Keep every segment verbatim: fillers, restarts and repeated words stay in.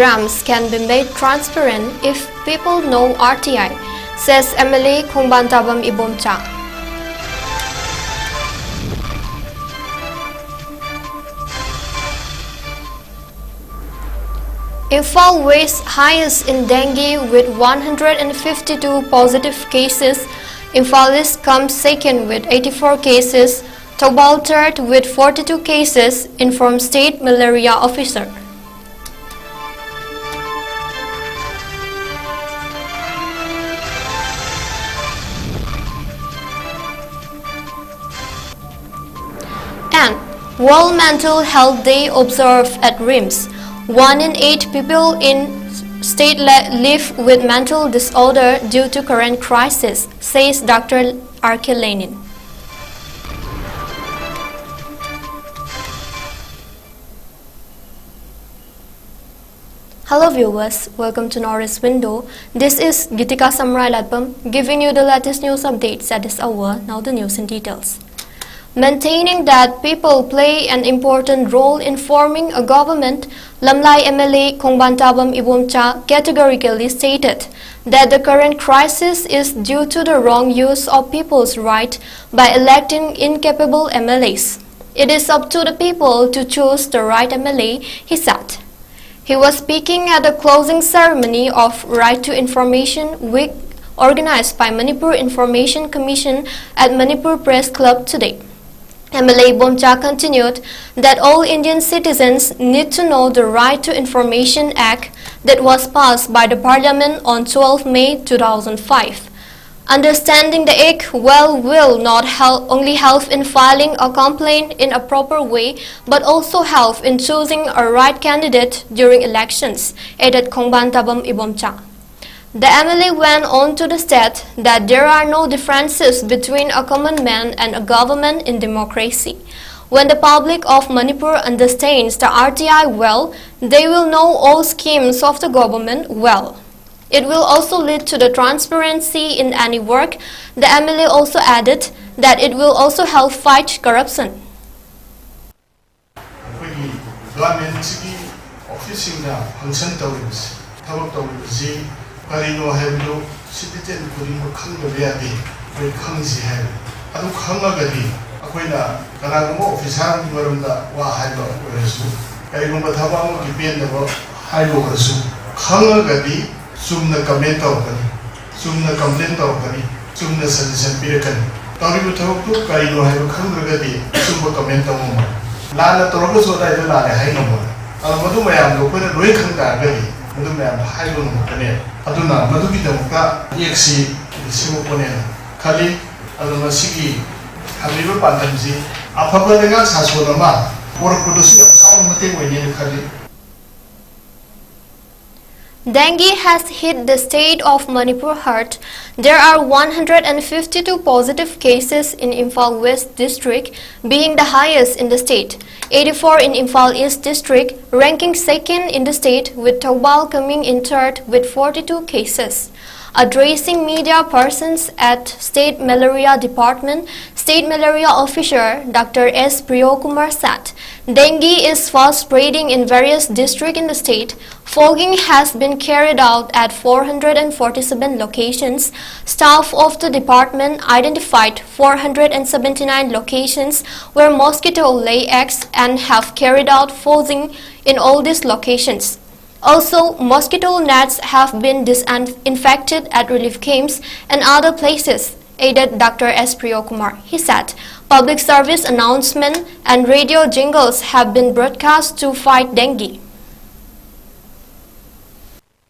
programs can be made transparent if people know R T I, says M L A Khongban Tabam Ibomcha. Imphal West highest in dengue with one hundred fifty-two positive cases. Imphal East comes second with eighty-four cases. Thoubal third with forty-two cases, informed state malaria officer. And World Mental Health Day observed at RIMS. One in eight people in state le- live with mental disorder due to current crisis, says Doctor R K Lenin. Hello viewers, welcome to Norris Window. This is Gitika Samrai Latpam giving you the latest news updates at this hour. Now the news in details. Maintaining that people play an important role in forming a government, Lamlai M L A Khongban Tabam Ibomcha categorically stated that the current crisis is due to the wrong use of people's right by electing incapable M L As. It is up to the people to choose the right M L A, he said. He was speaking at the closing ceremony of Right to Information Week organized by Manipur Information Commission at Manipur Press Club today. M L A Ibomcha continued that all Indian citizens need to know the Right to Information Act that was passed by the Parliament on twelfth May two thousand five. Understanding the act well will not help, only help in filing a complaint in a proper way, but also help in choosing a right candidate during elections, added Khongban Tabam Ibomcha. The M L A went on to state that there are no differences between a common man and a government in democracy. When the public of Manipur understands the R T I well, they will know all schemes of the government well. It will also lead to the transparency in any work. The M L A also added that it will also help fight corruption. ꯑꯩꯈꯣꯏꯒꯤ ꯒꯚꯔꯟꯃꯦꯟꯁꯤꯒꯤ ꯁꯤꯡꯅ ꯐꯪꯁꯟ ꯇꯧꯔꯤꯕꯁꯤ, ꯊꯕꯛ ꯇꯧꯔꯤꯕꯁꯤ ꯀꯔꯤꯅꯣ ꯍꯥꯏꯕꯗꯨ citizen ꯈꯨꯗꯤꯡꯃꯛ ꯈꯪꯗꯕ ꯌꯥꯗꯦ꯫ ꯑꯩꯈꯣꯏ ꯈꯪꯁꯤ ꯍꯥꯏꯕꯅꯤ꯫ ꯑꯗꯨ ꯈꯪꯉꯒꯗꯤ ꯑꯩꯈꯣꯏꯅ ꯀꯅꯥꯒꯨꯝꯕ ꯑꯣꯐꯤꯁꯥꯔꯒꯤ ꯃꯔꯝꯗ ꯋꯥ ꯍꯥꯏꯕ ꯑꯣꯏꯔꯁꯨ, ꯀꯔꯤꯒꯨꯝꯕ ꯊꯕꯛ ꯑꯃꯒꯤ ꯄꯦꯟꯗꯕ ꯍꯥꯏꯕ ꯑꯣꯏꯔꯁꯨ, ꯈꯪꯉꯒꯗꯤ ꯆꯨꯝꯅ ꯀꯃꯦꯟ ꯇꯧꯔꯛꯀꯅꯤ, ꯆꯨꯝꯅ ꯀꯝꯄ꯭ꯂꯦꯟ ꯇꯧꯔꯛꯀꯅꯤ, ꯆꯨꯝꯅ ꯁꯖꯦꯁꯟ ꯄꯤꯔꯛꯀꯅꯤ꯫ ꯇꯧꯔꯤꯕ ꯊꯕꯛꯇꯨ ꯀꯔꯤꯅꯣ ꯍꯥꯏꯕ ꯈꯪꯗ꯭ꯔꯒꯗꯤ ꯑꯆꯨꯝꯕ ꯀꯃꯦꯟ ꯇꯧꯕ ꯉꯝꯃꯣꯏ꯫ ꯂꯥꯟꯅ ꯇꯧꯔꯒꯁꯨ ꯑꯗꯥꯏꯗ ꯂꯥꯜꯂꯦ ꯍꯥꯏ ꯉꯝꯃꯣꯏ꯫ ꯑꯗꯣ ꯃꯗꯨ ꯃꯌꯥꯝꯗꯣ ꯑꯩꯈꯣꯏꯅ ꯂꯣꯏ ꯈꯪ ꯇꯥꯔꯒꯗꯤ ꯃꯗꯨ ꯃꯌꯥꯝꯗꯣ ꯍꯥꯏꯕ ꯉꯝꯃꯛꯀꯅꯦꯕ꯫ ꯑꯗꯨꯅ ꯃꯗꯨꯒꯤꯗꯃꯛꯇ ꯑꯦꯛꯁꯤ ꯁꯦꯝꯃꯛꯄꯅꯦꯅ ꯈꯜꯂꯤ꯫ ꯑꯗꯨꯅ ꯁꯤꯒꯤ ꯊꯝꯂꯤꯕ ꯄꯥꯟꯗꯝꯁꯤ ꯑꯐꯕ ꯂꯩꯉꯥꯛ ꯁꯥꯁꯣꯟ ꯑꯃ ꯄꯨꯔꯛꯄꯗꯁꯨ ꯌꯥꯝ ꯆꯥꯎꯅ ꯃꯇꯦꯡ ꯑꯣꯏꯅꯦꯅ ꯈꯜꯂꯤ꯫ Dengue has hit the state of Manipur hard. There are one hundred fifty-two positive cases in Imphal West district, being the highest in the state, eighty-four in Imphal East district, ranking second in the state, with Thoubal coming in third with forty-two cases. Addressing media persons at State Malaria Department, State Malaria Officer Doctor S Priyokumar said, dengue is fast spreading in various districts in the state. Fogging has been carried out at four hundred forty-seven locations. Staff of the department identified four hundred seventy-nine locations where mosquito lay eggs and have carried out fogging in all these locations. Also, mosquito nets have been disinfected at relief camps and other places, added Doctor S Priyokumar. He said, public service announcement and radio jingles have been broadcast to fight dengue.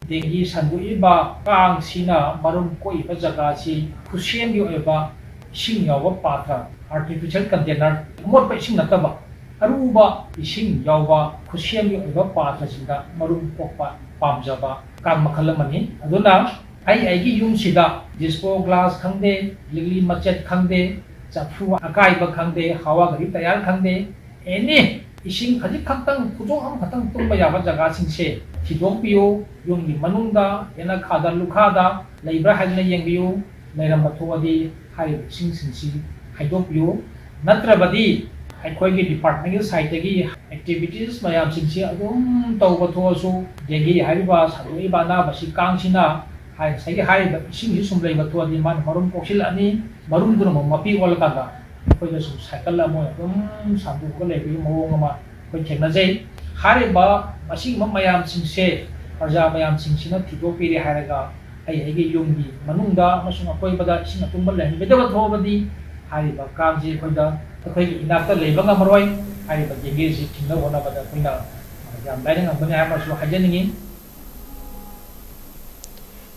ꯗꯦꯡꯒꯤ ꯁꯟꯗꯣꯛꯏꯕ ꯀꯥꯡꯁꯤꯅ ꯃꯔꯨꯝ ꯀꯣꯛꯏꯕ ꯖꯒꯥꯁꯤ ꯈꯨꯠꯁꯦꯝꯒꯤ ꯑꯣꯏꯕ ꯏꯁꯤꯡ ꯌꯥꯎꯕ ꯄꯥꯇ꯭ꯔ, artificial container, ꯑꯃꯣꯠꯄ ꯏꯁꯤꯡ ꯅꯠꯇꯕ ꯑꯔꯨꯕ ꯏꯁꯤꯡ ꯌꯥꯎꯕ ꯈꯨꯠꯁꯦꯝꯒꯤ ꯑꯣꯏꯕ ꯄꯥꯇ꯭ꯔꯁꯤꯡꯗ ꯃꯔꯨꯝ ꯀꯣꯛꯄ ꯄꯥꯝꯖꯕ ꯀꯥꯡ ꯃꯈꯜ ꯑꯃꯅꯤ꯫ ꯑꯗꯨꯅ ꯑꯩ ꯑꯩꯒꯤ ꯌꯨꯝꯁꯤꯗ ꯗꯤꯁꯄꯣ ꯒ꯭ꯂꯥꯁ ꯈꯪꯗꯦ, ꯂꯤꯛꯂꯤ ꯃꯆꯦꯠ ꯈꯪꯗꯦ, ꯆꯐꯨ ꯑꯀꯥꯏꯕ ꯈꯪꯗꯦ, ꯍꯋꯥ ꯒꯥꯔꯤ ꯇꯌꯥꯔ ꯈꯪꯗꯦ, ꯑꯦꯅꯤ ꯏꯁꯤꯡ ꯈꯖꯤꯛ ꯈꯛꯇꯪ, ꯈꯨꯖꯣꯞ ꯑꯃꯈꯛꯇꯪ ꯇꯨꯝꯕ ꯌꯥꯕ ꯖꯒꯥꯁꯤꯡꯁꯦ ꯊꯤꯗꯣꯛꯄꯤꯌꯨ꯫ ꯌꯨꯝꯒꯤ ꯃꯅꯨꯡꯗ, ꯌꯦꯅꯈꯥꯗ, ꯂꯨꯈꯥꯗ ꯂꯩꯕ꯭ꯔꯥ ꯍꯥꯏꯗꯨꯅ ꯌꯦꯡꯕꯤꯌꯨ꯫ ꯂꯩꯔꯝꯕ ꯊꯣꯛꯑꯗꯤ ꯍꯥꯏꯔꯤꯕ ꯏꯁꯤꯡꯁꯤꯡꯁꯤ ꯍꯩꯗꯣꯛꯄꯤꯌꯨ꯫ ꯅꯠꯇ꯭ꯔꯕꯗꯤ ꯑꯩꯈꯣꯏꯒꯤ ꯗꯤꯄꯥꯔꯠꯃꯦꯟꯒꯤ ꯁꯥꯏꯠꯇꯒꯤ ꯑꯦꯛꯇꯤꯚꯤꯇꯤꯁ ꯃꯌꯥꯝꯁꯤꯡꯁꯤ ꯑꯗꯨꯝ ꯇꯧꯕ ꯊꯣꯛꯑꯁꯨ, ꯗꯦꯡꯒꯤ ꯍꯥꯏꯔꯤꯕ ꯁꯟꯗꯣꯛꯏꯕ ꯑꯅꯥꯕꯁꯤ, ꯀꯥꯡꯁꯤꯅ ꯍꯥꯏ-, ꯉꯁꯥꯏꯒꯤ ꯍꯥꯏꯔꯤꯕ ꯏꯁꯤꯡꯁꯤ ꯁꯨꯝ ꯂꯩꯕ ꯊꯣꯛꯑꯗꯤ ꯃꯥꯅ ꯃꯔꯨꯝ ꯀꯣꯛꯁꯤꯜꯂꯛꯑꯅꯤ꯫ ꯃꯔꯨꯝꯗꯨꯅ ꯑꯃꯨꯛ ꯃꯄꯤ ꯑꯣꯜꯂꯀꯥꯟꯗ ꯑꯩꯈꯣꯏꯗ ꯁꯨꯝ ꯁꯥꯏꯀꯜ ꯑꯃ ꯑꯣꯏꯅ ꯑꯗꯨꯝ ꯁꯟꯗꯣꯛꯑꯒ ꯂꯩꯕꯒꯤ ꯃꯑꯣꯡ ꯑꯃ ꯑꯩꯈꯣꯏ ꯊꯦꯡꯅꯖꯩ꯫ ꯍꯥꯏꯔꯤꯕ ꯑꯁꯤꯒꯨꯝꯕ ꯃꯌꯥꯝꯁꯤꯡꯁꯦ, ꯄ꯭ꯔꯖꯥ ꯃꯌꯥꯝꯁꯤꯡꯁꯤꯅ ꯊꯤꯗꯣꯛꯄꯤꯔꯦ ꯍꯥꯏꯔꯒ, ꯑꯩ ꯑꯩꯒꯤ ꯌꯨꯝꯒꯤ ꯃꯅꯨꯡꯗ ꯑꯃꯁꯨꯡ ꯑꯀꯣꯏꯕꯗ ꯏꯁꯤꯡ ꯑꯇꯨꯡꯕ ꯂꯩꯍꯟꯕꯤꯗꯕ ꯊꯣꯛꯑꯕꯗꯤ, ꯍꯥꯏꯔꯤꯕ ꯀꯥꯡꯁꯤ ꯑꯩꯈꯣꯏꯗ, ꯑꯩꯈꯣꯏꯒꯤ ꯏꯅꯥꯛꯇ ꯂꯩꯕ ꯉꯝꯃꯔꯣꯏ꯫ ꯍꯥꯏꯔꯤꯕ ꯗꯦꯡꯒꯤꯁꯤ ꯊꯤꯡꯅꯕ ꯍꯣꯠꯅꯕꯗ ꯑꯩꯈꯣꯏꯅ ꯌꯥꯝ ꯂꯥꯏꯅ ꯉꯝꯒꯅꯤ ꯍꯥꯏꯕ ꯑꯃꯁꯨ ꯍꯥꯏꯖꯅꯤꯡꯉꯤ꯫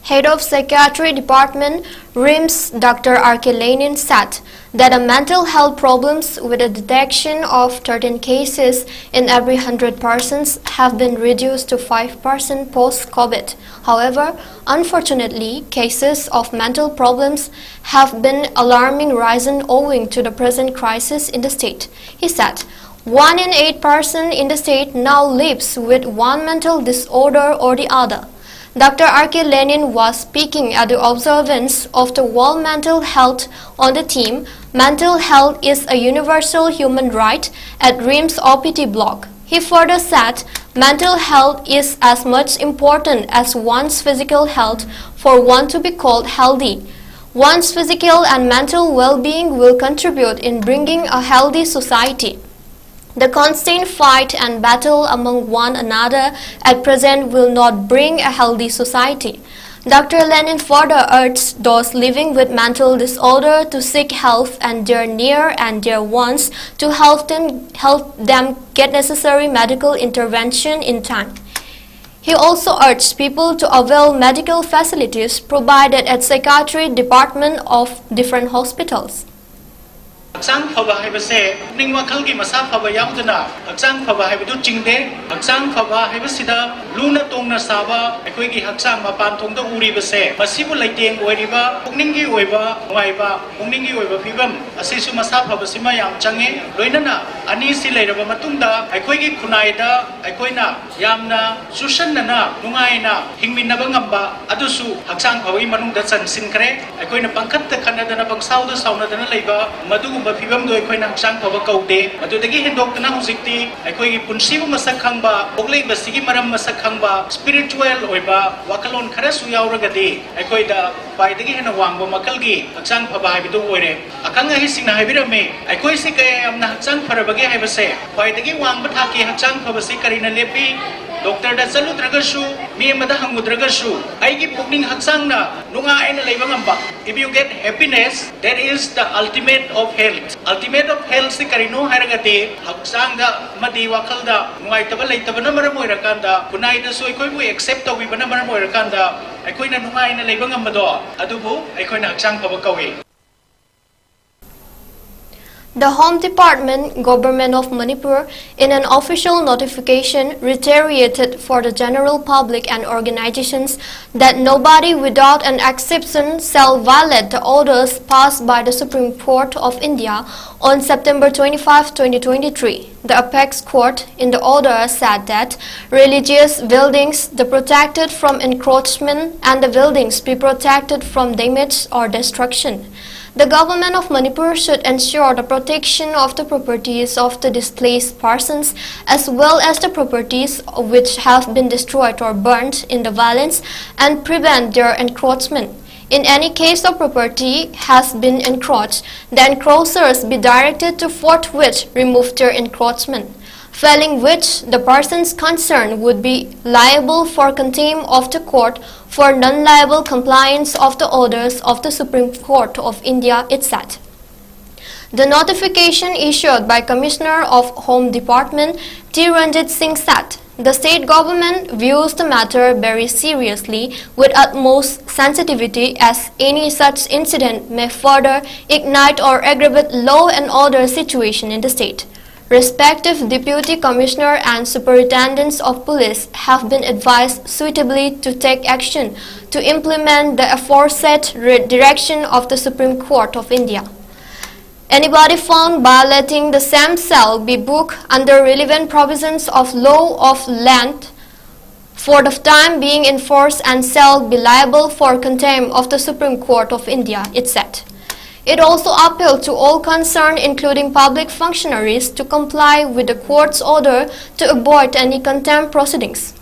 Head of Psychiatry Department, RIMS, Doctor R K Lenin said that the mental health problems with a detection of thirteen cases in every hundred persons have been reduced to five percent post-COVID. However, unfortunately, cases of mental problems have been alarming, rising owing to the present crisis in the state. He said, one in eight person in the state now lives with one mental disorder or the other. Doctor R K Lenin was speaking at the observance of the World Mental Health on the theme, Mental Health is a Universal Human Right at RIMS O P D block. He further said, mental health is as much important as one's physical health for one to be called healthy. One's physical and mental well-being will contribute in bringing a healthy society. The constant fight and battle among one another at present will not bring a healthy society. Doctor Lenin further urged those living with mental disorder to seek help and their near and dear ones to help them, help them get necessary medical intervention in time. He also urged people to avail medical facilities provided at psychiatry department of different hospitals. ꯍꯛꯆꯥꯡ ꯐꯕ ꯍꯥꯏꯕꯁꯦ ꯄꯨꯛꯅꯤꯡ ꯋꯥꯈꯜꯒꯤ ꯃꯁꯥ ꯐꯕ ꯌꯥꯎꯗꯅ ꯍꯛꯆꯥꯡ ꯐꯕ ꯍꯥꯏꯕꯗꯨ ꯆꯤꯡꯗꯦ꯫ ꯍꯛꯆꯥꯡ ꯐꯕ ꯍꯥꯏꯕꯁꯤꯗ ꯂꯨꯅ ꯇꯣꯡꯅ ꯁꯥꯕ ꯑꯩꯈꯣꯏꯒꯤ ꯍꯛꯆꯥꯡ ꯃꯄꯥꯟ ꯊꯣꯡꯗ ꯎꯔꯤꯕꯁꯦ, ꯃꯁꯤꯕꯨ ꯂꯩꯇꯦꯡ ꯑꯣꯏꯔꯤꯕ ꯄꯨꯛꯅꯤꯡꯒꯤ ꯑꯣꯏꯕ ꯅꯨꯡꯉꯥꯏꯕ, ꯄꯨꯛꯅꯤꯡꯒꯤ ꯑꯣꯏꯕ ꯐꯤꯕꯝ ꯑꯁꯤꯁꯨ ꯃꯁꯥ ꯐꯕꯁꯤꯃ ꯌꯥꯝ ꯆꯪꯉꯤ꯫ ꯂꯣꯏꯅꯅ ꯑꯅꯤꯁꯤ ꯂꯩꯔꯕ ꯃꯇꯨꯡꯗ ꯑꯩꯈꯣꯏꯒꯤ ꯈꯨꯟꯅꯥꯏꯗ ꯑꯩꯈꯣꯏꯅ ꯌꯥꯝꯅ ꯆꯨꯁꯟꯅꯅ ꯅꯨꯡꯉꯥꯏꯅ ꯍꯤꯡꯃꯤꯟꯅꯕ ꯉꯝꯕ ꯑꯗꯨꯁꯨ ꯍꯛꯆꯥꯡ ꯐꯕꯒꯤ ꯃꯅꯨꯡꯗ ꯆꯟꯁꯤꯟꯈ꯭ꯔꯦ꯫ ꯑꯩꯈꯣꯏꯅ ꯄꯪꯈꯠꯇ ꯈꯠꯅꯗꯅ ꯄꯪꯁꯥꯎꯗ ꯁꯥꯎꯅꯗꯅ ꯂꯩꯕ ꯃꯗꯨꯒꯨꯝꯕ ꯐꯤꯕꯝꯗꯣ ꯑꯩꯈꯣꯏꯅ ꯍꯛꯆꯥꯡ ꯐꯕ ꯀꯧꯗꯦ꯫ ꯃꯗꯨꯗꯒꯤ ꯍꯦꯟꯗꯣꯛꯇꯅ ꯍꯧꯖꯤꯛꯇꯤ ꯑꯩꯈꯣꯏꯒꯤ ꯄꯨꯟꯁꯤꯕꯨ ꯃꯁꯛ ꯈꯪꯕ, ꯄꯣꯛꯂꯛꯏꯕꯁꯤꯒꯤ ꯃꯔꯝ ꯃꯁꯛ ꯈꯪꯕ, ꯏꯁꯄꯤꯔꯤꯆꯨꯋꯦꯜ ꯑꯣꯏꯕ ꯋꯥꯈꯜꯂꯣꯟ ꯈꯔꯁꯨ ꯌꯥꯎꯔꯒꯗꯤ ꯑꯩꯈꯣꯏꯗ ꯈ꯭ꯋꯥꯏꯗꯒꯤ ꯍꯦꯟꯅ ꯋꯥꯡꯕ ꯃꯈꯜꯒꯤ ꯍꯛꯆꯥꯡ ꯐꯕ ꯍꯥꯏꯕꯗꯨ ꯑꯣꯏꯔꯦ꯫ ꯑꯈꯪ ꯑꯍꯩꯁꯤꯡꯅ ꯍꯥꯏꯕꯤꯔꯝꯃꯤ, ꯑꯩꯈꯣꯏꯁꯤ ꯀꯌꯥ ꯌꯥꯝꯅ ꯍꯛꯆꯥꯡ ꯐꯔꯕꯒꯦ ꯍꯥꯏꯕꯁꯦ꯫ ꯈ꯭ꯋꯥꯏꯗꯒꯤ ꯋꯥꯡꯕ ꯊꯥꯛꯀꯤ ꯍꯛꯆꯥꯡ ꯐꯕꯁꯤ ꯀꯔꯤꯅ ꯂꯦꯞꯄꯤ? ꯗꯣꯛꯇꯔꯗ ꯆꯠꯂꯨꯗ꯭ꯔꯒꯁꯨ, ꯃꯤ ꯑꯃꯗ ꯍꯪꯉꯨꯗ꯭ꯔꯒꯁꯨ, ꯑꯩꯒꯤ ꯄꯨꯛꯅꯤꯡ ꯍꯛꯆꯥꯡꯅ ꯅꯨꯡꯉꯥꯏꯅ ꯂꯩꯕ ꯉꯝꯕ, if you get happiness, that is the ultimate of health. Ultimate of health ꯁꯤ ꯀꯔꯤꯅꯣ ꯍꯥꯏꯔꯒꯗꯤ, ꯍꯛꯆꯥꯡꯗ ꯑꯃꯗꯤ ꯋꯥꯈꯜꯗ ꯅꯨꯡꯉꯥꯏꯇꯕ ꯂꯩꯇꯕꯅ ꯃꯔꯝ ꯑꯣꯏꯔꯀꯥꯟꯗ, ꯈꯨꯟꯅꯥꯏꯗꯁꯨ ꯑꯩꯈꯣꯏꯕꯨ ꯑꯦꯛꯁꯦꯞ ꯇꯧꯕꯤꯕꯅ ꯃꯔꯝ ꯑꯣꯏꯔꯀꯥꯟꯗ, ꯑꯩꯈꯣꯏꯅ ꯅꯨꯡꯉꯥꯏꯅ ꯂꯩꯕ ꯉꯝꯕꯗꯣ, ꯑꯗꯨꯕꯨ ꯑꯩꯈꯣꯏꯅ ꯍꯛꯆꯥꯡ ꯐꯕ ꯀꯧꯏ꯫ The Home Department, Government of Manipur, in an official notification, reiterated for the general public and organizations that nobody without an exception shall violate the orders passed by the Supreme Court of India on September twenty-five, twenty twenty-three. The apex court in the order said that religious buildings are protected from encroachment and the buildings be protected from damage or destruction. The government of Manipur should ensure the protection of the properties of the displaced persons as well as the properties which have been destroyed or burnt in the violence and prevent their encroachment. In any case of property has been encroached, the encroachers be directed to forthwith remove their encroachment, failing which the persons concerned would be liable for contempt of the court for non-liable compliance of the orders of the Supreme Court of India, it said. The notification issued by Commissioner of Home Department T Ranjit Singh said the state government views the matter very seriously with utmost sensitivity, as any such incident may further ignite or aggravate law and order situation in the state. Respective Deputy Commissioner and Superintendents of Police have been advised suitably to take action to implement the aforesaid re- direction of the Supreme Court of India. Anybody found violating the same shall be booked under relevant provisions of law of land for the time being enforced and shall be liable for contempt of the Supreme Court of India, it said. It also appealed to all concerned, including public functionaries, to comply with the court's order to avoid any contempt proceedings.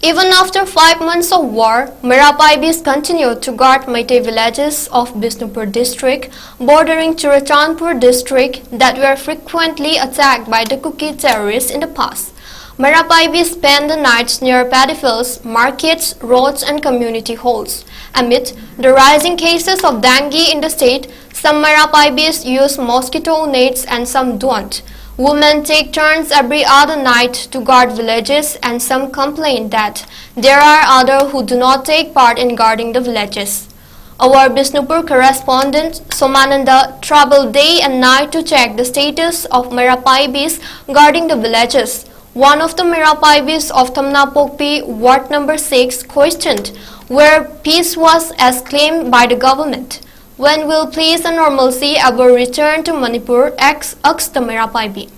Even after five months of war, Meira Paibis continued to guard Meitei villages of Bishnupur district, bordering Churachandpur district, that were frequently attacked by the Kuki terrorists in the past. Meira Paibis spend the nights near paddy fields, markets, roads and community halls. Amid the rising cases of dengue in the state, some Meira Paibis use mosquito nets and some don't. Women take turns every other night to guard villages, and some complain that there are others who do not take part in guarding the villages. Our Bishnupur correspondent Somananda traveled day and night to check the status of Meira Paibis guarding the villages. One of the Meira Paibis of Tamna Pokpi, Ward number six, questioned where peace was as claimed by the government. When will peace and normalcy ever return to Manipur? Asked, asked the Meira Paibi.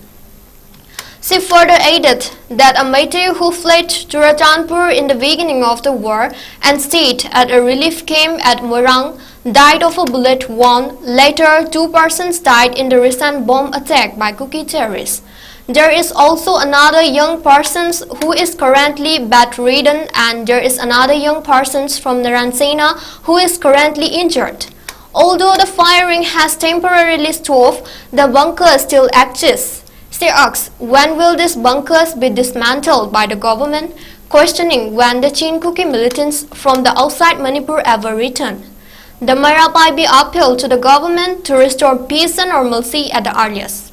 She further added that a Meitei who fled Churachandpur in the beginning of the war and stayed at a relief camp at Moirang died of a bullet wound. Later, two persons died in the recent bomb attack by Kuki terrorists. There is also another young person who is currently bedridden, and there is another young person from Naransena who is currently injured. Although the firing has temporarily stopped, the bunker still exists. She asks, when will these bunkers be dismantled by the government? Questioning when the Chin Kuki militants from the outside Manipur ever return. The Meira Paibi appeal to the government to restore peace and normalcy at the earliest.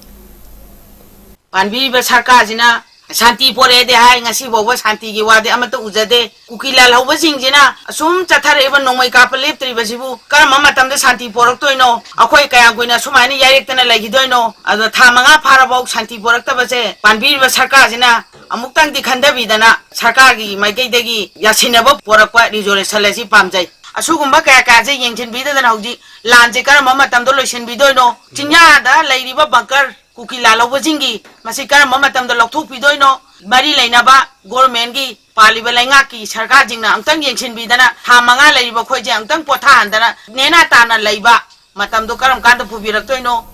ꯄꯥꯟꯕꯤꯔꯤꯕ ꯁꯔꯀꯥꯔꯁꯤꯅ ꯁꯥꯟꯇꯤ ꯄꯣꯔꯛꯑꯦꯗꯤ ꯍꯥꯏ, ꯉꯁꯤ ꯐꯥꯎꯕ ꯁꯥꯟꯇꯤꯒꯤ ꯋꯥꯗꯤ ꯑꯃꯠꯇ ꯎꯖꯗꯦ꯫ ꯀꯨꯀꯤ ꯂꯥꯜꯍꯧꯕꯁꯤꯡꯁꯤꯅ ꯑꯁꯨꯝ ꯆꯠꯊꯔꯛꯏꯕ ꯅꯣꯡꯃꯩ ꯀꯥꯞꯄ ꯂꯦꯞꯇ꯭ꯔꯤꯕꯁꯤꯕꯨ ꯀꯔꯝꯕ ꯃꯇꯝꯗ ꯁꯥꯟꯇꯤ ꯄꯣꯔꯛꯇꯣꯏꯅꯣ? ꯑꯩꯈꯣꯏ ꯀꯌꯥꯝ ꯀꯨꯏꯅ ꯁꯨꯃꯥꯏꯅ ꯌꯥꯏꯔꯦꯛꯇꯅ ꯂꯩꯈꯤꯗꯣꯏꯅꯣ? ꯑꯗꯣ ꯊꯥ ꯃꯉꯥ ꯐꯥꯔꯐꯥꯎ ꯁꯥꯟꯇꯤ ꯄꯣꯔꯛꯇꯕꯁꯦ ꯄꯥꯟꯕꯤꯔꯤꯕ ꯁꯔꯀꯥꯔꯁꯤꯅ ꯑꯃꯨꯛꯇꯪꯗꯤ ꯈꯟꯊꯕꯤꯗꯅ ꯁꯔꯀꯥꯔꯒꯤ ꯃꯥꯏꯀꯩꯗꯒꯤ ꯌꯥꯁꯤꯟꯅꯕ ꯄꯣꯔꯛꯄ ꯔꯤꯖꯣꯂꯨꯁꯟ ꯑꯁꯤ ꯄꯥꯝꯖꯩ꯫ ꯑꯁꯤꯒꯨꯝꯕ ꯀꯌꯥ ꯀꯌꯥꯁꯦ ꯌꯦꯡꯁꯤꯟꯕꯤꯗꯗꯅ ꯍꯧꯖꯤꯛ ꯂꯥꯟꯁꯦ ꯀꯔꯝꯕ ꯃꯇꯝꯗ ꯂꯣꯏꯁꯤꯟꯕꯤꯗꯣꯏꯅꯣ? ꯆꯤꯡꯌꯥꯗ ꯂꯩꯔꯤꯕ ꯕꯪꯀꯔ ꯀꯨꯀꯤ ꯂꯥꯜꯍꯧꯕꯁꯤꯡꯒꯤ ꯃꯁꯤ ꯀꯔꯝꯕ ꯃꯇꯝꯗ ꯂꯧꯊꯣꯛꯄꯤꯗꯣꯏꯅꯣ? ꯃꯔꯤ ꯂꯩꯅꯕ ꯒꯣꯔꯃꯦꯟꯒꯤ, ꯄꯥꯜꯂꯤꯕ ꯂꯩꯉꯥꯛꯀꯤ ꯁꯔꯀꯥꯔꯁꯤꯡꯅ ꯑꯃꯨꯛꯇꯪ ꯌꯦꯡꯁꯤꯟꯕꯤꯗꯅ ꯊꯥ ꯃꯉꯥ ꯂꯩꯔꯤꯕ ꯑꯩꯈꯣꯏꯁꯦ ꯑꯃꯨꯛꯇꯪ ꯄꯣꯊꯥꯍꯟꯗꯅ ꯅꯦꯅꯥ ꯇꯥꯅ ꯂꯩꯕ ꯃꯇꯝꯗꯣ ꯀꯔꯝ ꯀꯥꯟꯗ ꯄꯨꯕꯤꯔꯛꯇꯣꯏꯅꯣ?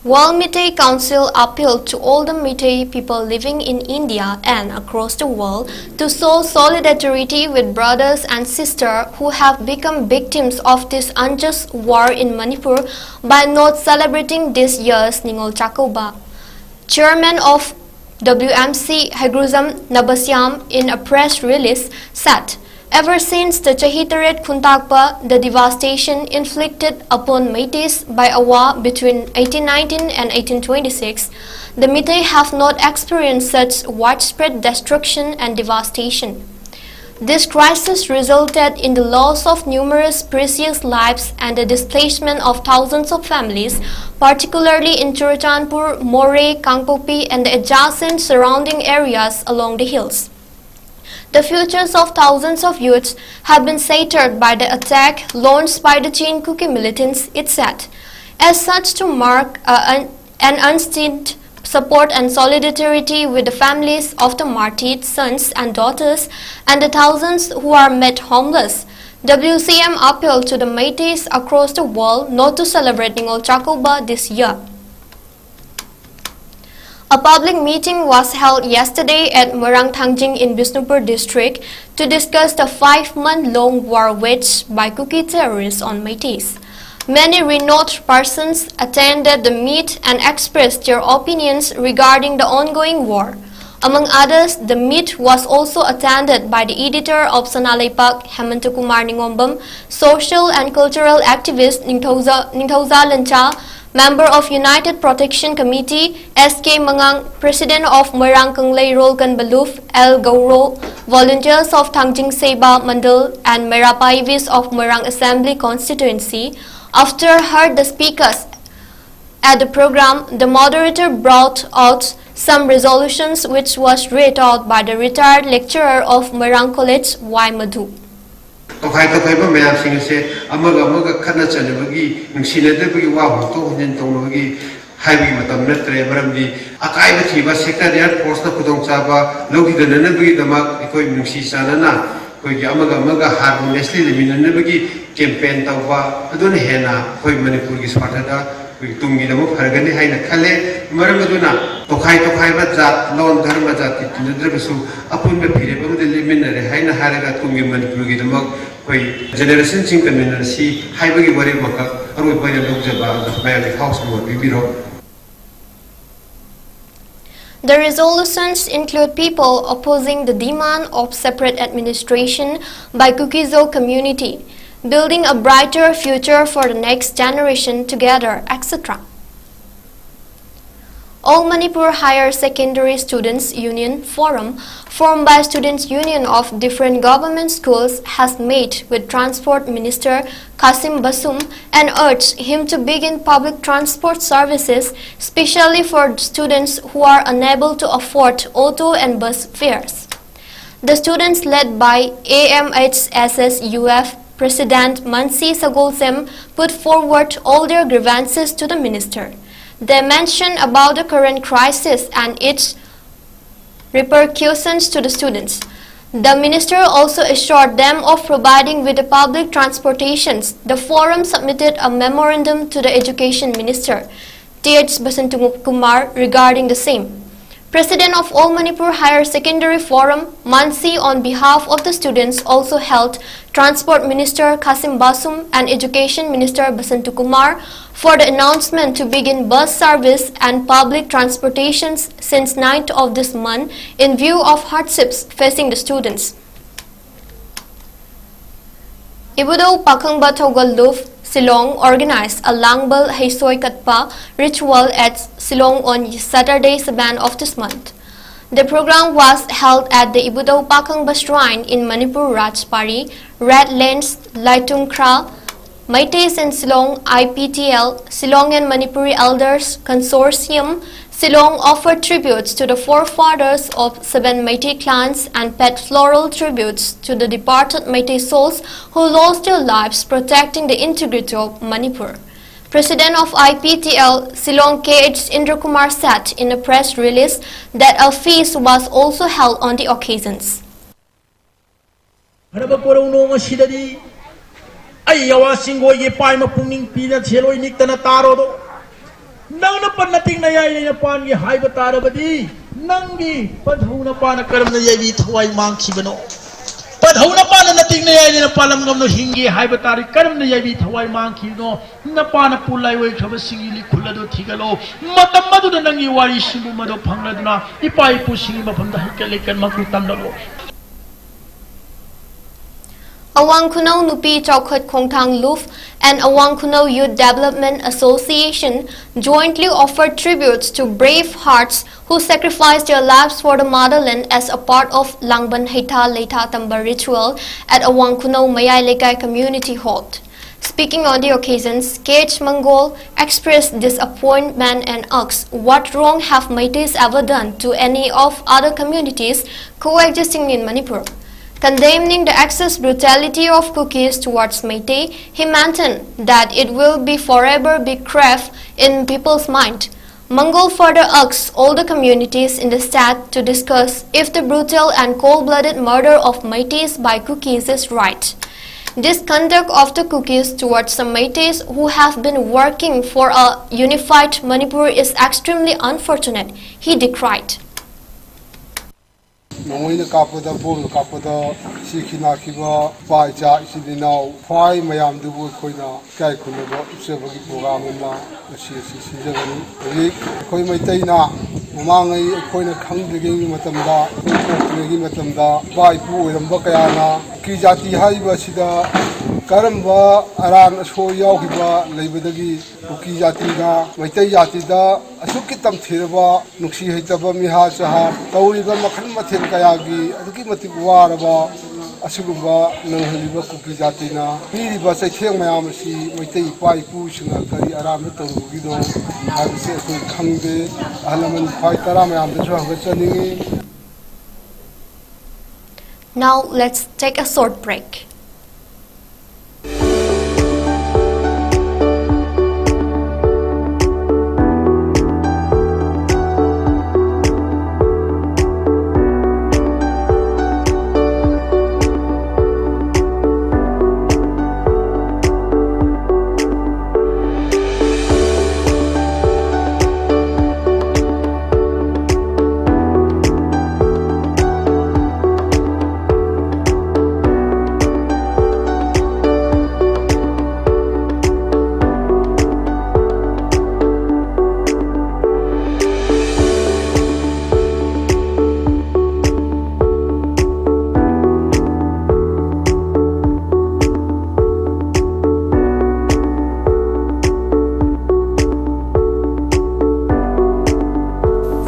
World Meitei Council appealed to all the Meitei people living in India and across the world to show solidarity with brothers and sisters who have become victims of this unjust war in Manipur by not celebrating this year's Ningol Chakouba. Chairman of W M C, Haigrujam Nabasyam, in a press release said, "Ever since the Chahi Taret Khuntakpa, the devastation inflicted upon Meiteis by a war between eighteen nineteen and eighteen twenty-six, the Meitei have not experienced such widespread destruction and devastation. This crisis resulted in the loss of numerous precious lives and the displacement of thousands of families, particularly in Churachandpur, Moreh, Kangpokpi, and the adjacent surrounding areas along the hills. The futures of thousands of youths have been shattered by the attack launched by the Chin Kuki militants," it said. As such, to mark a, an, an unstinted support and solidarity with the families of the martyred sons and daughters and the thousands who are made homeless, W C M appealed to the Meiteis across the world not to celebrate Ningol Chakouba this year. A public meeting was held yesterday at Moirang Thangjing in Bishnupur district to discuss the five-month-long war waged by Kuki terrorists on Meiteis. Many renowned persons attended the meet and expressed their opinions regarding the ongoing war. Among others, the meet was also attended by the editor of Sanalaipak, Hemanta Kumar Ningombam, social and cultural activist Ningthouja, Ningthouja Lencha, member of United Protection Committee, S K Mangang, president of Moirang Kanglei Rolkan Baluf, L Gauro, volunteers of Thangjing Seba Mandal and Meira Paivis of Moirang Assembly Constituency. After heard the speakers at the program, the moderator brought out some resolutions which was read out by the retired lecturer of Moirang College, Y Madhu. ꯇꯣꯈꯥꯏ ꯇꯣꯈꯥꯏꯕ ꯃꯌꯥꯝꯁꯤꯡ ꯑꯁꯦ ꯑꯃꯒ ꯑꯃꯒ ꯈꯠꯅ ꯆꯩꯅꯕꯒꯤ, ꯅꯨꯡꯁꯤꯅꯗꯕꯒꯤ ꯋꯥ ꯍꯣꯡꯗꯣꯛ ꯍꯣꯡꯖꯤꯟ ꯇꯧꯅꯕꯒꯤ ꯍꯥꯏꯕꯒꯤ ꯃꯇꯝ ꯅꯠꯇ꯭ꯔꯦ꯫ ꯃꯔꯝꯗꯤ ꯑꯀꯥꯏꯕ ꯊꯤꯕ sectarian force ꯅ ꯈꯨꯗꯣꯡꯆꯥꯕ ꯂꯧꯈꯤꯗꯅꯅꯕꯒꯤꯗꯃꯛ ꯑꯩꯈꯣꯏ ꯅꯨꯡꯁꯤ ꯆꯥꯟꯅꯅ ꯑꯩꯈꯣꯏꯒꯤ ꯑꯃꯒ ꯑꯃꯒ harmoniously ꯂꯩꯃꯤꯟꯅꯅꯕꯒꯤ campaign ꯇꯧꯕ ꯑꯗꯨꯅ ꯍꯦꯟꯅ ꯑꯩꯈꯣꯏ ꯃꯅꯤꯄꯨꯔꯒꯤ ꯁ꯭ꯋꯥꯔꯊꯗ ꯑꯩꯈꯣꯏꯒꯤ ꯇꯨꯡꯒꯤꯗꯃꯛ ꯐꯔꯒꯅꯤ ꯍꯥꯏꯅ ꯈꯜꯂꯦ꯫ ꯃꯔꯝ ꯑꯗꯨꯅ ꯇꯣꯈꯥꯏ ꯇꯣꯈꯥꯏꯕ ꯖꯥꯠ, ꯂꯣꯟ, ꯙꯔꯃ, ꯖꯥꯇꯤ ꯇꯤꯟꯅꯗ꯭ꯔꯕꯁꯨ ꯑꯄꯨꯟꯕ ꯐꯤꯔꯦꯞ ꯑꯃꯗ ꯂꯦꯞꯃꯤꯟꯅꯔꯦ ꯍꯥꯏꯅ ꯍꯥꯏꯔꯒ ꯇꯨꯡꯒꯤ ꯃꯅꯤꯄꯨꯔꯒꯤꯗꯃꯛ ꯑꯩꯈꯣꯏ generation ꯁꯤꯡ ꯀꯟꯃꯤꯟꯅꯔꯁꯤ ꯍꯥꯏꯕꯒꯤ ꯋꯥꯔꯦꯞ ꯑꯃꯈꯛ ꯑꯔꯣꯏꯕ ꯑꯣꯏꯅ ꯂꯧꯖꯕ ꯑꯗꯨ ꯃꯌꯥꯝꯒꯤ ꯈꯥꯎꯁꯨ ꯄꯤꯕꯤꯔꯣ꯫ The resolutions include people opposing the demand of separate administration by Kuki-Zo community, building a brighter future for the next generation together, et cetera. All Manipur Higher Secondary Students Union Forum, formed by students' union of different government schools, has met with Transport Minister Kasim Basum and urged him to begin public transport services, specially for students who are unable to afford auto and bus fares. The students, led by A M H S S U F President Mansi Sagolsem, put forward all their grievances to the minister. They mentioned about the current crisis and its repercussions to the students. The minister also assured them of providing with the public transportations. The forum submitted a memorandum to the education minister, T H Basantu Kumar, regarding the same. President of All Manipur Higher Secondary Forum, Mansi, on behalf of the students, also held Transport Minister Kasim Basum and Education Minister Basantu Kumar for the announcement to begin bus service and public transportations since ninth of this month in view of hardships facing the students. Ibudou Pakhangba Thogal Luf, Shillong, organized a Langbal Heisoi Katpa ritual at Shillong on Saturday, seventh of this month. The program was held at the Ibudou Pakhangba Shrine in Manipur Rajbari, Red Lanes, Laitungkhra. Meiteis in Shillong, I P T L, Shillong and Manipuri Elders Consortium, Shillong offered tributes to the forefathers of seven Meitei clans and paid floral tributes to the departed Meitei souls who lost their lives protecting the integrity of Manipur. President of I P T L Shillong K H Indrakumar said in a press release that a feast was also held on the occasions. ꯐꯔꯕ ꯀꯣꯔꯧꯅꯣꯡ ꯑꯁꯤꯗꯗꯤ ꯑꯩ ꯌꯥꯋꯥ ꯆꯤꯡꯒꯣꯏꯒꯤ ꯄꯥꯏꯃ ꯄꯨꯛꯅꯤꯡ ꯄꯤꯅ ꯁꯦꯜꯂꯣꯏ ꯅꯤꯛꯇꯅ ꯇꯥꯔꯣꯗꯣ꯫ ꯅꯪꯅ ꯄꯟꯅ ꯇꯤꯡꯅ ꯌꯥꯏ ꯂꯩꯅ ꯄꯥꯟꯒꯦ ꯍꯥꯏꯕ ꯇꯥꯔꯕꯗꯤ ꯅꯪꯒꯤ ꯄꯟꯊꯧ ꯅꯄꯥꯅ ꯀꯔꯝꯅ ꯌꯥꯏꯕꯤ ꯊꯋꯥꯏ ꯃꯥꯡꯈꯤꯕꯅꯣ? ꯄꯟꯊꯧ ꯅꯄꯥꯅ ꯅꯇꯤꯡꯅ ꯌꯥꯏ ꯂꯩꯅ ꯄꯥꯂꯝꯒꯝꯅꯣ ꯍꯤꯡꯒꯦ ꯍꯥꯏꯕ ꯇꯥꯔꯗꯤ ꯀꯔꯝꯅ ꯌꯥꯏꯕꯤ ꯊꯋꯥꯏ ꯃꯥꯡꯈꯤꯕꯅꯣ? ꯅꯄꯥꯅ ꯄꯨ ꯂꯥꯏꯑꯣꯏꯈ꯭ꯔꯕꯁꯤꯡꯒꯤ ꯂꯤꯈꯨꯜ ꯑꯗꯨ ꯊꯤꯒꯠꯂꯣ꯫ ꯃꯇꯝ ꯑꯗꯨꯗ ꯅꯪꯒꯤ ꯋꯥꯔꯤ ꯁꯤꯡꯕꯨ ꯃꯗꯨ ꯐꯪꯂꯗꯨꯅ ꯏꯄꯥ ꯏꯄꯨꯁꯤꯡꯒꯤ ꯃꯐꯝꯗ ꯍꯩꯀꯠ ꯂꯩꯀꯠ ꯃꯀꯨ ꯇꯝꯂꯛꯂꯣ꯫ Awang Khunou Nupi Chaukhot Khongthang Luf and Awang Khunou Youth Development Association jointly offered tributes to brave hearts who sacrificed their lives for the motherland as a part of Langban Heitha Leitha Tamba ritual at Awang Khunou Mayai Lekai Community Hall. Speaking on the occasions, K H Mangol expressed disappointment and asked, "What wrong have Meiteis ever done to any of other communities coexisting in Manipur?" Condemning the excess brutality of Kukis towards Meitei, he maintained that it will be forever be carved in people's mind. Mangol further urged all the communities in the state to discuss if the brutal and cold-blooded murder of Meiteis by Kukis is right. This conduct of the Kukis towards the Meiteis who have been working for a unified Manipur is extremely unfortunate, he decried. ꯅꯣꯡꯃꯩꯅ ꯀꯥꯞꯄꯗ, ꯕꯣꯝꯅ ꯀꯥꯞꯄꯗ ꯁꯤꯈꯤ ꯅꯥꯈꯤꯕ ꯏꯄꯥ ꯏꯆꯥ ꯏꯆꯤꯟ ꯏꯅꯥꯎ ꯐꯥꯏ ꯃꯌꯥꯝꯗꯨꯕꯨ ꯑꯩꯈꯣꯏꯅ ꯏꯀꯥꯏ ꯈꯨꯝꯅꯕ ꯎꯠꯆꯕꯒꯤ ꯄ꯭ꯔꯣꯒ꯭ꯔꯥꯝ ꯑꯃ ꯉꯁꯤ ꯑꯁꯤ ꯁꯤꯟꯖꯕꯅꯤ꯫ ꯍꯧꯖꯤꯛ ꯑꯩꯈꯣꯏ ꯃꯩꯇꯩꯅ ꯃꯃꯥꯡꯉꯩ ꯑꯩꯈꯣꯏꯅ ꯈꯪꯗ꯭ꯔꯤꯉꯩꯒꯤ ꯃꯇꯝꯗ, ꯑꯩꯈꯣꯏ ꯄꯣꯛꯇ꯭ꯔꯤꯉꯩꯒꯤ ꯃꯇꯝꯗ ꯏꯄꯥ ꯏꯄꯨ ꯑꯣꯏꯔꯝꯕ ꯀꯌꯥꯅ ꯀꯨꯀꯤ ꯖꯥꯇꯤ ꯍꯥꯏꯔꯤꯕ ꯑꯁꯤꯗ ꯀꯔꯝꯕ ꯑꯔꯥꯟ ꯑꯁꯣꯏ ꯌꯥꯎꯈꯤꯕ ꯂꯩꯕꯗꯒꯤ ꯀꯨꯀꯤ ꯖꯥꯇꯤꯅ ꯃꯩꯇꯩ ꯖꯥꯇꯤꯗ ꯑꯁꯨꯛꯀꯤ ꯇꯝꯊꯤꯔꯕ ꯅꯨꯡꯁꯤ ꯍꯩꯇꯕ ꯃꯤꯍꯥ ꯆꯍꯥ ꯇꯧꯔꯤꯕ ꯃꯈꯜ ꯃꯊꯦꯜ ꯀꯌꯥꯒꯤ ꯑꯗꯨꯛꯀꯤ ꯃꯇꯤꯛ ꯋꯥꯔꯕ ꯑꯁꯤꯒꯨꯝꯕ ꯅꯪꯍꯜꯂꯤꯕ ꯀꯨꯀꯤ ꯖꯥꯇꯤꯅ ꯄꯤꯔꯤꯕ ꯆꯩꯊꯦꯡ ꯃꯌꯥꯝ ꯑꯁꯤ ꯃꯩꯇꯩ ꯏꯄꯥ ꯏꯄꯨꯁꯤꯡꯅ ꯀꯔꯤ ꯑꯔꯥꯟꯕ ꯇꯧꯔꯨꯕꯒꯤꯅꯣ ꯍꯥꯏꯕꯁꯤ ꯑꯩꯈꯣꯏ ꯈꯪꯗꯦ꯫ ꯑꯍꯜ ꯂꯃꯟ ꯈ꯭ꯋꯥꯏ ꯇꯔꯥ ꯃꯌꯥꯝꯗꯁꯨ ꯍꯪꯒꯠꯆꯅꯤꯡꯉꯤ꯫ Now let's take a short break.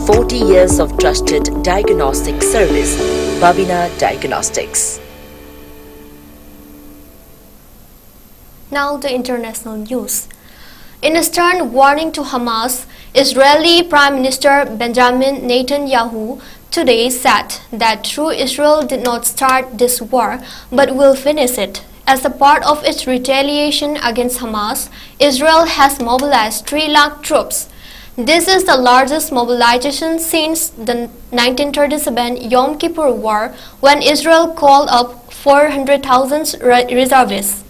Forty years of trusted diagnostic service, Babina Diagnostics. Now the international news. In a stern warning to Hamas, Israeli Prime Minister Benjamin Netanyahu today said that though Israel did not start this war but will finish it. As a part of its retaliation against Hamas, Israel has mobilized three lakh troops. This is the largest mobilization since the nineteen thirty-seven Yom Kippur War, when Israel called up four hundred thousand re- reservists.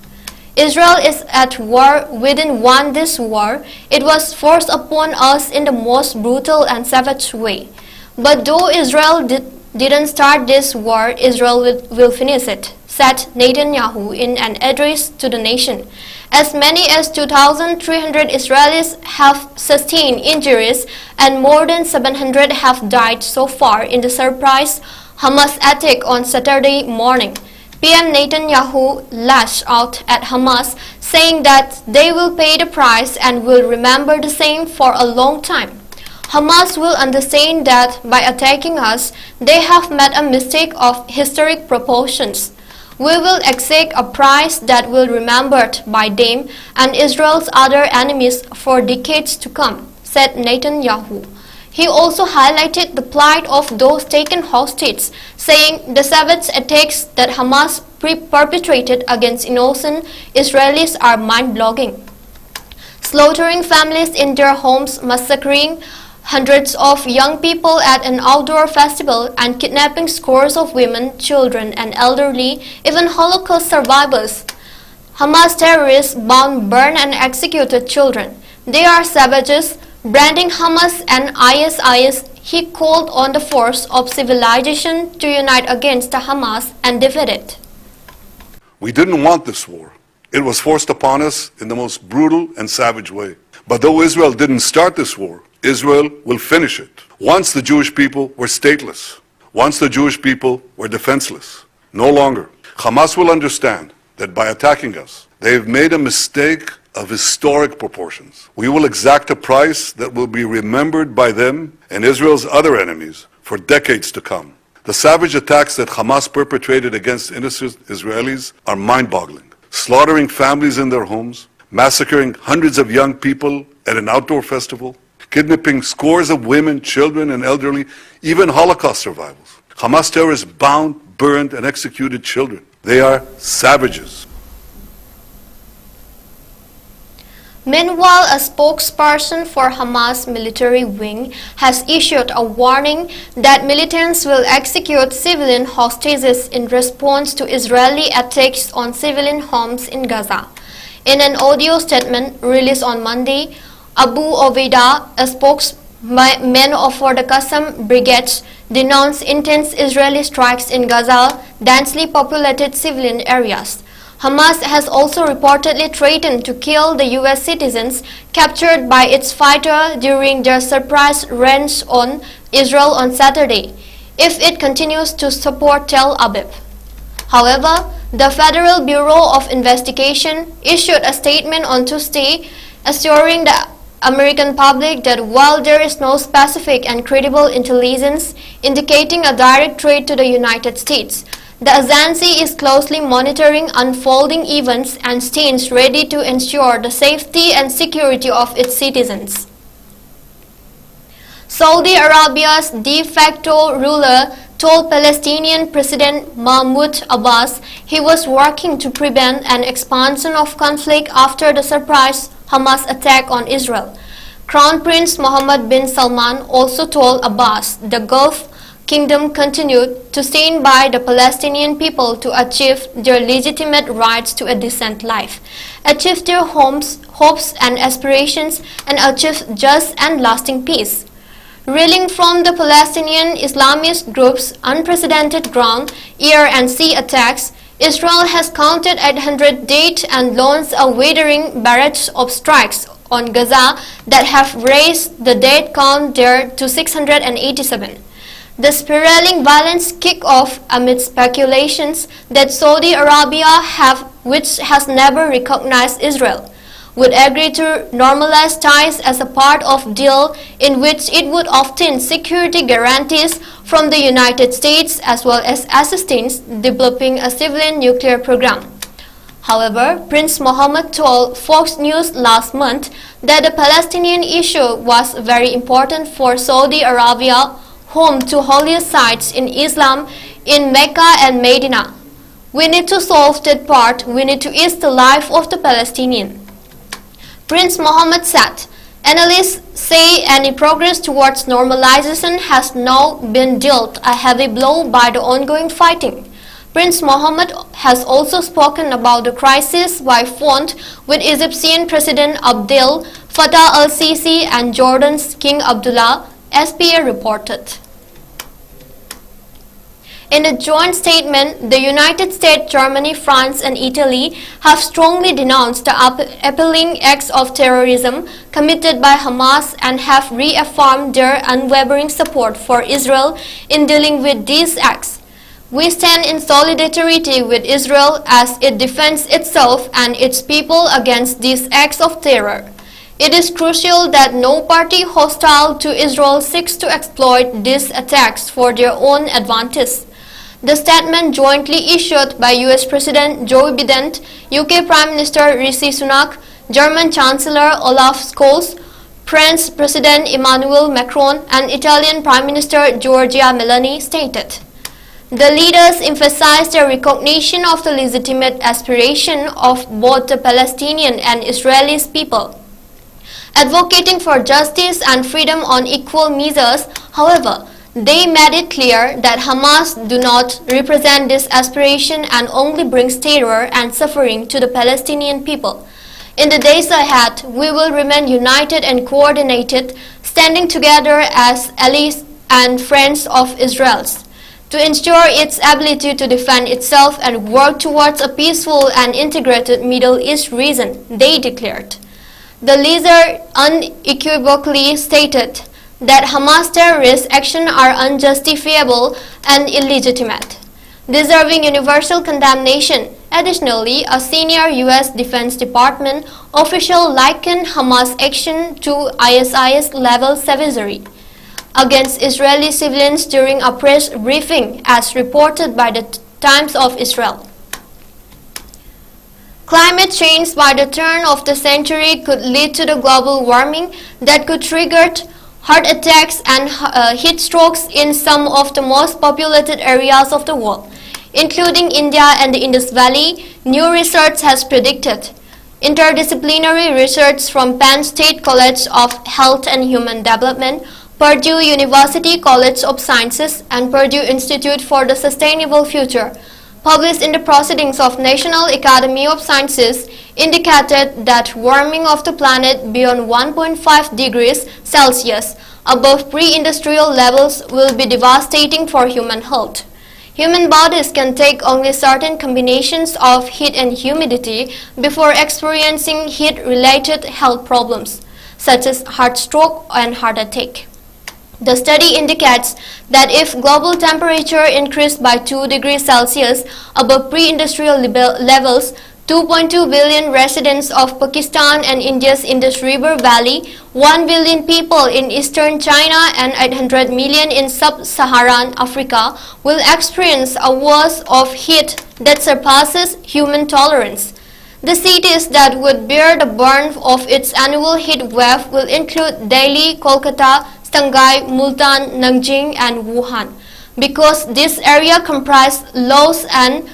Israel is at war within one this war. It was forced upon us in the most brutal and savage way. But though Israel did, didn't start this war, Israel will, will finish it, said Netanyahu in an address to the nation. As many as two thousand three hundred Israelis have sustained injuries and more than seven hundred have died so far in the surprise Hamas attack on Saturday morning. P M Netanyahu lashed out at Hamas, saying that they will pay the price and will remember the same for a long time. Hamas will understand that by attacking us, they have made a mistake of historic proportions. We will exact a price that will remembered by them and Israel's other enemies for decades to come, said Netanyahu. He also highlighted the plight of those taken hostage, saying the savage attacks that Hamas pre- perpetrated against innocent Israelis are mind-boggling. Slaughtering families in their homes, massacring hundreds of young people at an outdoor festival, and kidnapping scores of women, children, and elderly, even Holocaust survivors. Hamas terrorists bound, burned, and executed children. They are savages. Branding Hamas and ISIS, he called on the force of civilization to unite against the Hamas and defeat it. We didn't want this war. It was forced upon us in the most brutal and savage way. But though Israel didn't start this war, Israel will finish it. Once the Jewish people were stateless, once the Jewish people were defenseless, no longer. Hamas will understand that by attacking us, they have made a mistake of historic proportions. We will exact a price that will be remembered by them and Israel's other enemies for decades to come. The savage attacks that Hamas perpetrated against innocent Israelis are mind boggling, slaughtering families in their homes, massacring hundreds of young people at an outdoor festival, kidnapping scores of women, children, and elderly, even Holocaust survivors. Hamas terrorists bound, burned, and executed children. They are savages. Meanwhile, a spokesperson for Hamas military wing has issued a warning that militants will execute civilian hostages in response to Israeli attacks on civilian homes in Gaza. In an audio statement released on Monday, Abu Obaida, a spokesman for the Qassam Brigade, denounced intense Israeli strikes in Gaza densely populated civilian areas. Hamas has also reportedly threatened to kill the U S citizens captured by its fighter during their surprise raids on Israel on Saturday if it continues to support Tel Aviv. However, the Federal Bureau of Investigation issued a statement on Tuesday assuring the American public that while there is no specific and credible intelligence indicating a direct threat to the United States, the agency is closely monitoring unfolding events and stands ready to ensure the safety and security of its citizens. Saudi Arabia's de facto ruler told Palestinian President Mahmoud Abbas he was working to prevent an expansion of conflict after the surprise Hamas attack on Israel. Crown Prince Mohammed bin Salman also told Abbas the Gulf Kingdom continued to stand by the Palestinian people to achieve their legitimate rights to a decent life, achieve their homes, hopes and aspirations, and achieve just and lasting peace. Reeling from the Palestinian Islamist group's unprecedented ground, air and sea attacks, Israel has counted eight hundred dead and launched a withering barrage of strikes on Gaza that have raised the death count there to six hundred eighty-seven. The spiraling violence kicked off amid speculations that Saudi Arabia have, which has never recognized Israel, would agree to normalize ties as a part of deal in which it would obtain security guarantees from the United States as well as assistance developing a civilian nuclear program. However, Prince Mohammed told Fox News last month that the Palestinian issue was very important for Saudi Arabia, home to holiest sites in Islam in Mecca and Medina. We need to solve that part, we need to ease the life of the Palestinian. Prince Mohammed said, analysts say any progress towards normalization has now been dealt a heavy blow by the ongoing fighting. Prince Mohammed has also spoken about the crisis by phone with Egyptian President Abdel Fattah al-Sisi and Jordan's King Abdullah, S P A reported. In a joint statement, the United States, Germany, France and Italy have strongly denounced the appalling acts of terrorism committed by Hamas and have reaffirmed their unwavering support for Israel in dealing with these acts. We stand in solidarity with Israel as it defends itself and its people against these acts of terror. It is crucial that no party hostile to Israel seeks to exploit these attacks for their own advantage. The statement, jointly issued by U S President Joe Biden, U K Prime Minister Rishi Sunak, German Chancellor Olaf Scholz, French President Emmanuel Macron, and Italian Prime Minister Giorgia Meloni, stated. The leaders emphasized their recognition of the legitimate aspiration of both the Palestinian and Israeli people, advocating for justice and freedom on equal measures. However, they made it clear that Hamas do not represent this aspiration and only brings terror and suffering to the Palestinian people. In the days ahead, we will remain united and coordinated, standing together as allies and friends of Israel's, to ensure its ability to defend itself and work towards a peaceful and integrated Middle East region, they declared. The leader unequivocally stated that Hamas terrorist actions are unjustifiable and illegitimate, deserving universal condemnation. Additionally, a senior U S Defense Department official likened Hamas action to I S I S level savagery against Israeli civilians during a press briefing, as reported by the Times of Israel. Climate change by the turn of the century could lead to the global warming that could trigger heart attacks and uh, heat strokes in some of the most populated areas of the world, including India and the Indus Valley, new research has predicted. Interdisciplinary research from Penn State College of Health and Human Development, Purdue University College of Sciences, and Purdue Institute for the Sustainable Future, published in the Proceedings of National Academy of Sciences, indicated that warming of the planet beyond one point five degrees Celsius above pre-industrial levels will be devastating for human health. Human bodies can take only certain combinations of heat and humidity before experiencing heat-related health problems, such as heart stroke and heart attack. The study indicates that if global temperature increased by two degrees Celsius above pre-industrial levels, two point two billion residents of Pakistan and India's Indus River Valley, one billion people in eastern China, and eight hundred million in sub-Saharan Africa will experience a worst of heat that surpasses human tolerance. The cities that would bear the brunt of its annual heat wave will include Delhi, Kolkata, Shanghai, Multan, Nanjing, and Wuhan. Because this area comprises low and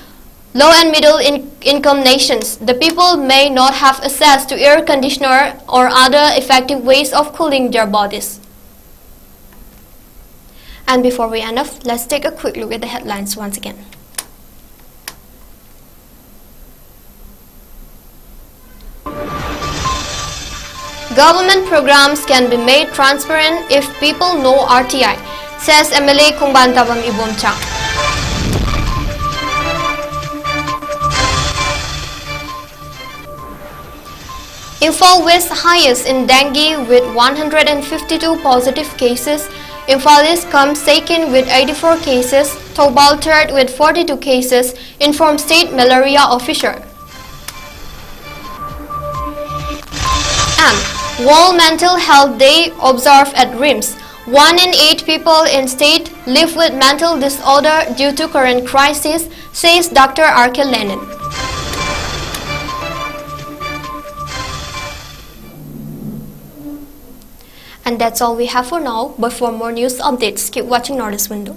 low and middle in- income nations, the people may not have access to air conditioner or other effective ways of cooling their bodies. And before we end off, let's take a quick look at the headlines once again. Government programs can be made transparent if people know R T I, says M L A Khongban Tabam Ibomcha. Imphal West highest in dengue with one hundred fifty-two positive cases. Imphal East comes second with eighty-four cases. Thoubal third with forty-two cases, informed state malaria official. And World Mental Health Day observed at RIMS. One in eight people in state live with mental disorder due to current crisis, says Doctor R K Lenin. And that's all we have for now, but for more news updates, keep watching Northeast Window.